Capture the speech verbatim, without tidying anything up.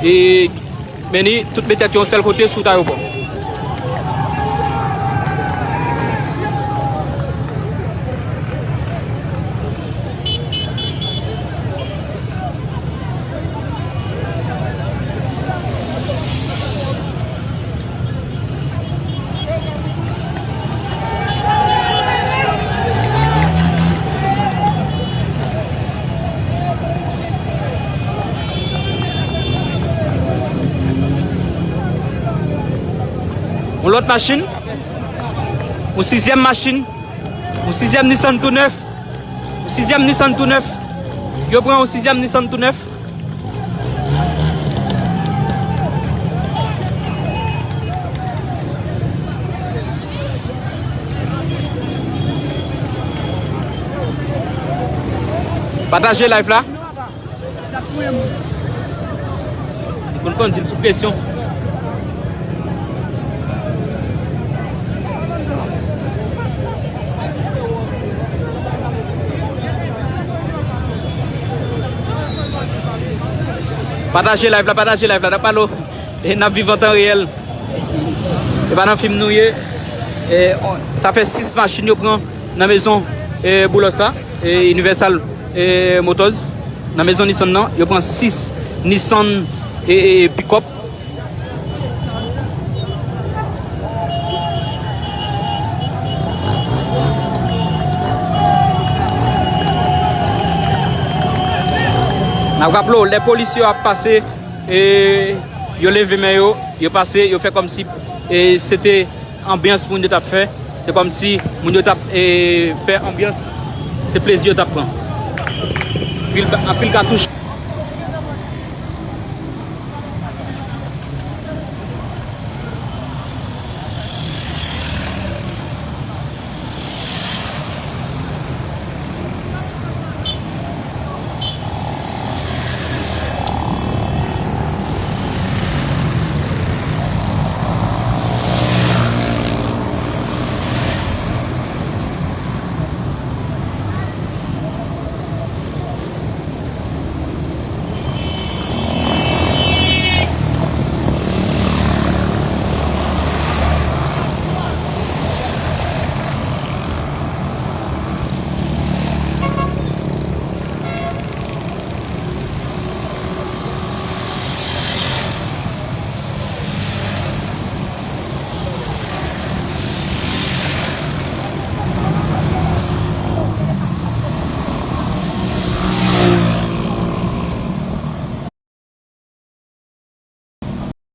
e, men ni tout met tèt yo yon sèl kote sou wout ayewopò. Yon lòt machin. Yon sizyèm machin. Yon sizyèm Nissan tou nèf. Yon sizyèm Nissan tou nèf. Yo pran yon sizyèm Nissan tou nèf. Pataje live la. Li konn kondui l sou presyon. Pataje live la, pataje live la, n ap pale w. E n ap viv an tan reyèl. E pa nan fim nou ye. E, on, sa fè sis machin yo pran nan mezon, e, Boulos la, e, Universal, e, Motors. Nan mezon Nissan nan, yo pran sis Nissan, e, e, pick-up. N ap raple w, lè polis yo ap pase, e, yo leve men yo, yo pase, yo fè kòmsi, e, se te anbyans moun yo t ap fè. Se kòmsi moun yo t ap, e, fè anbyans. Se plezi yo t ap pran. Anpil, anpil katouch.